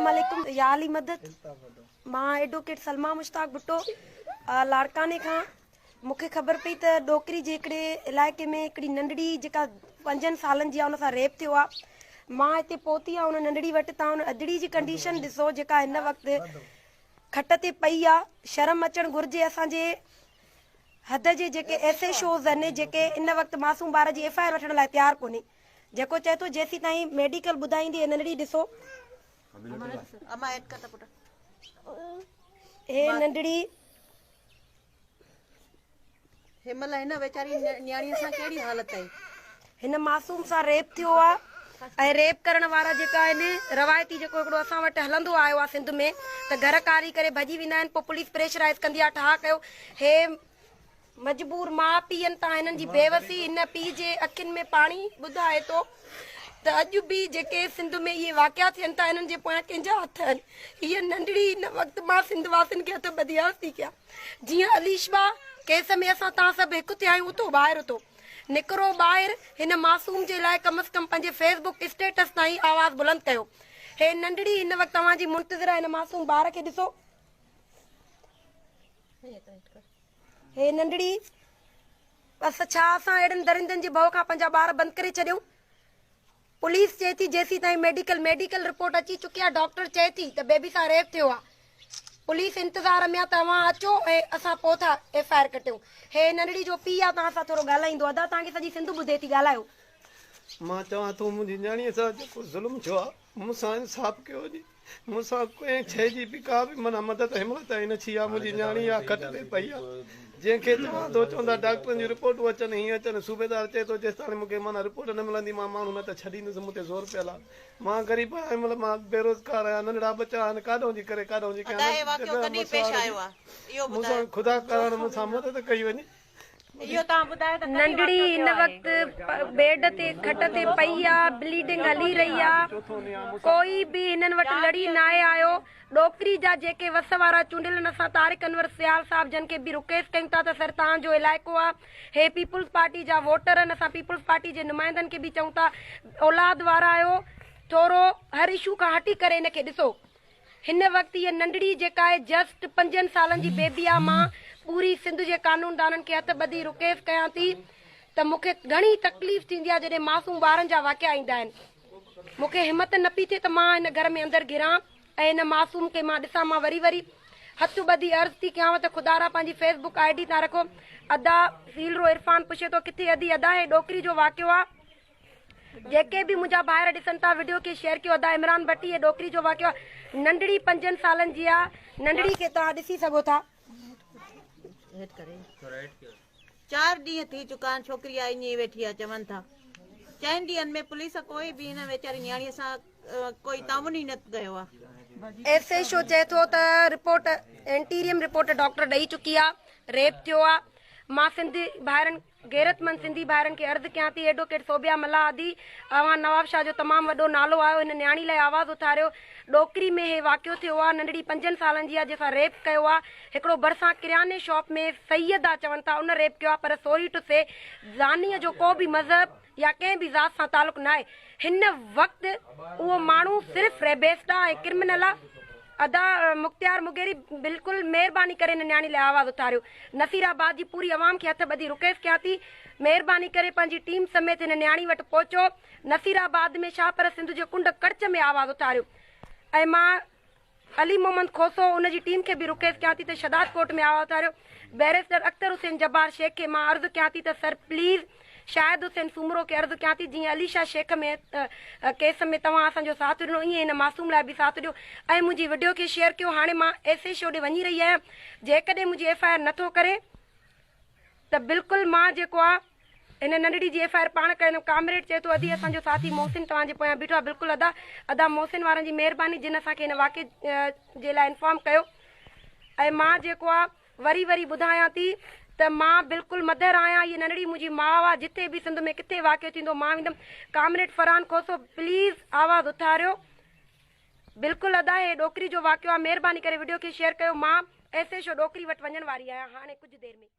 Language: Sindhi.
عليڪم يا علي مدد مان ايڊوڪيٽ سلميٰ مشتاق ڀٽو لاڙڪاڻي کان مونکي خبر پئي ته ڏوڪري جي هڪڙي علائقي ۾ هڪڙي ننڍڙي جيڪا پنجن سالن جي آهي ان سان ريپ ٿيو آهي مان هتي پهتي آهيان ان ننڍڙي وٽ تان ان ادڙي جي ڪنڊيشن ڏسو جيڪا هن وقت کٽ تي پئي آهي شرم اچڻ گهرجي اسان جي حد جي جيڪي ايس ايڇ اوز آهن جيڪي ان وقت معصوم ٻار جي ايف I R وٺڻ لاء تيار ڪونهي جيڪو چئي ٿو جيسين تائين ميڊيڪل ٻڌائيندي هي ننڍڙي ڏسو. هي ننڍڙي. هن مهل هن ويچاري نياڻي سان ڪهڙي حالت آهي. هن معصوم سان ريپ ٿيو آ ۽ ريپ ڪرڻ وارا جيڪا آهن روايتي جيڪو هڪڙو اسان وٽ هلندو آيو آ سنڌ ۾ ته گهر ڪاري ڪري ڀڄي ويندا آهن پوء پوليس پريشرائز ڪندي آ ٺاهه ڪيو هي مجبور ماء پيئن تان هنن جي بيوسي هن پيء جي اکين ۾ پاڻي ٻڌائي ٿو ته اڄ به جيڪي سنڌ ۾ اهي واقعا ٿين ٿا انهن جي پويان ڪنهن جا هٿ آهن. هيء ننڍڙي هن وقت مان سنڌ واسين کي هٿ ٻڌي عرض ٿي ڪيان جيئن اليشبا ڪيس ۾ اسان تان سڀ هڪ ٿيا آهيون اٿو ٻاهر اٿو نڪرو ٻاهر هن معصوم جي لاء ڪم از ڪم پنهنجي فيس بڪ اسٽيٽس تائين آواز بلند ڪيو. هي ننڍڙي هن وقت اوهان جي منتظر آهي هن معصوم ٻار کي ڏسو. هي ننڍڙي بس ڇا اسان اهڙن درندن جي ڀؤ کان پنهنجا ٻار بند ڪري ڇڏيون؟ پوليس چئي ٿي جيسين تائين ميڊيڪل ميڊيڪل رپورٽ اچي چڪي آهي ڊاڪٽر چئي ٿي ته بيبي سان ريپ ٿيو آهي پوليس انتظار ۾ آهي ته اوهان اچو ۽ اسان پوء ٿا ايف I R ڪٽيون. هي ننڍڙي جو پيء آهي توهان سان ٿورو ڳالهائيندو ادا توهان کي سڄي سنڌ ٻڌي ٿي ڳالهايو. مان چوان ٿو منهنجي نياڻيء سان جيڪو ظلم ٿيو آهي مون سان انصاف ڪيو وڃي. مون سان ڪنهن شيء جي به ڪا به معنيٰ مدد هن مهل تائين نه ٿي آهي. منهنجي نياڻي اها کٽ تي پئي آهي. جنهن کي چوان ٿو چون ٿا ڊاڪٽرن جون رپورٽون اچن هيئن اچن. صوبيدار چئي ٿو جيستاڻي مون کي معنيٰ رپورٽ نه ملندي مان ماڻهو نه ته ڇڏيندس مون تي زور پيل آهي. مان غريب آهيان هن مهل مان بيروزگار آهيان ننڍڙا ٻچا آهن ڪاڏهون جي ڪري ڪاڏهون جي ڪيان جڳهه مسواڙ جي مون سان خدا ڪارڻ مون سان مدد ڪئي وڃي. ننڍڙي هن وقت بيڊ تي کٽ تي پئي آ بليڊنگ هلي رهي آ ڪوئي به هنن وٽ لڙي ناهي آيو ڏوڪري جا جيڪي وس وارا چونڊيل آهن اسان طارق انور سيال صاحب جن کي به رڪويسٽ ڪيون ٿا ته سر توهان جو علائقو آ هي پيپلز پارٽي جا ووٽر آهن اسان پيپلز پارٽي جي نمائندن کي به چئون ٿا اولاد وارا آهيو ٿورو هر اشو کان هٽي ڪري هن کي ڏسو. هن وقت هيء ننڍڙي جيڪا آهي جسٽ پنجن سالن جي بيبي آ مان پوري سنڌ جي قانوندانن کي هٿ ٻڌي رڪيس ڪيان ٿي ته مون کي گهڻي تڪليف ٿيندي آ جڏهن معصوم ٻارن جا واقعا ايندا آهن مون کي همت نه پي ٿئي ته مان هن گهر ۾ اندر گهران ۽ هن معصوم کي مان ڏسان مان وري وري هٿ ٻڌي عرض ٿي ڪيانو ته خدارا پنهنجي فيس بڪ I D تان رکو ادا سيلرو عرفان پڇي ٿو ڪٿي ادي ادا هي ڏوڪري جو واقعو آ. جيڪي به منهنجا ڀائر ڏسن ٿا وڊيو کي شيئر ڪيو ادا عمران ڀٽي هي ڏوڪري جو واقعو آ ننڍڙي پنجن سالن جي آ ننڍڙي کي توهان ڏسي سگهو ٿا. چار ڏينهن ٿي چڪا آهن ڇوڪري آ ائين ئي ويٺي آ چون ٿا چئن ڏينهن ۾ پوليس ڪوئي به هن ويچاري نياڻي سان ڪوئي تعاون ئي نه ڪيو آ. ايس ايڇ او چئي ٿو ته رپورٽ انٽيريم رپورٽ ڊاڪٽر ڏئي چڪي آ ريپ ٿيو آ مان سنڌي ڀائرن غيرتمند سنڌي ڀائرن کي عرض ڪيان ٿي ايڊوڪيٽ ثوبيا ملاح ادي اوهان نوابشاهه جو تمام وڏو نالو آهيو هن نياڻي لاء آواز اٿاريو ڏوڪري ۾ هي واقعو ٿيو آ ننڍڙي پنجن سالن جي آ جنهن سان ريپ ڪيو آ هڪڙو ڀرسان ڪرياني شاپ ۾ سيد آ چون ٿا ان ريپ ڪيو آ پر سوري ٽو سي زاني جو ڪو به مذهب يا ڪنهن به ذات سان تعلق ناهي هن وقت اهو ماڻهو صرف ريبيسٽ آ ۽ ڪرمنل آ ادا مختيار مغيري بلڪل مهرباني ڪري هن نياڻي لاء آواز اٿاريو نصير آباد جي پوري عوام کي هٿ ٻڌي رڪويسٽ ڪيان ٿي مهرباني ڪري پنهنجي ٽيم سميت هن نياڻي وٽ پهچو نصير آباد ۾ شاهه پر سنڌ جي ڪنڊ ڪڙچ ۾ آواز اٿاريو ۽ مان علي محمد کوسو ان جي ٽيم کي به رڪويسٽ ڪيان ٿي ته شهداد ڪوٽ ۾ آواز اٿاريو بئريسٽر اختر حسين جبار شيخ کي مان عرض ڪيان ٿي ته سر پليز شاهد حسين سومرو کي عرض ڪيان ٿي جيئن عليشا شيخ ۾ ڪيس ۾ توهان اسان جو ساٿ ڏنو ايئن هن معصوم لاء به ساٿ ڏيو ۽ منهنجي وڊيو کي شيئر ڪيو هاڻي مان ايس ايڇ او ڏي وڃي رهي آهيان جيڪڏهن منهنجي ايف I R نٿو ڪري ته بلڪل مان جيڪو آ هن ننڍڙي جي ايف I R پاڻ ڪرائيندم ڪامريڊ چئي ٿو ادي اسان جو ساٿي محسن توهان جي پويان بيٺو آ بلڪل ادا ادا محسن وارن جي مهرباني جن اسان کي هن واقعي جي لاء انفارم ڪيو ۽ مان جيڪو آ وري وري ٻڌايان ٿي ته مان بلڪل مڌر آهيان هيء ننڍڙي منهنجي ماء آ جتي به سنڌ ۾ ڪٿي واقعو ٿيندو مان ويندم ڪامريڊ فرحان کوسو پليز آواز اٿاريو بلڪل ادا هي ڏوڪري جو واقعو آ مهرباني ڪري وڊيو کي شيئر ڪيو مان ايس ايڇ او ڏوڪري وٽ وڃڻ واري آهيان هاڻي ڪجهه دير ۾.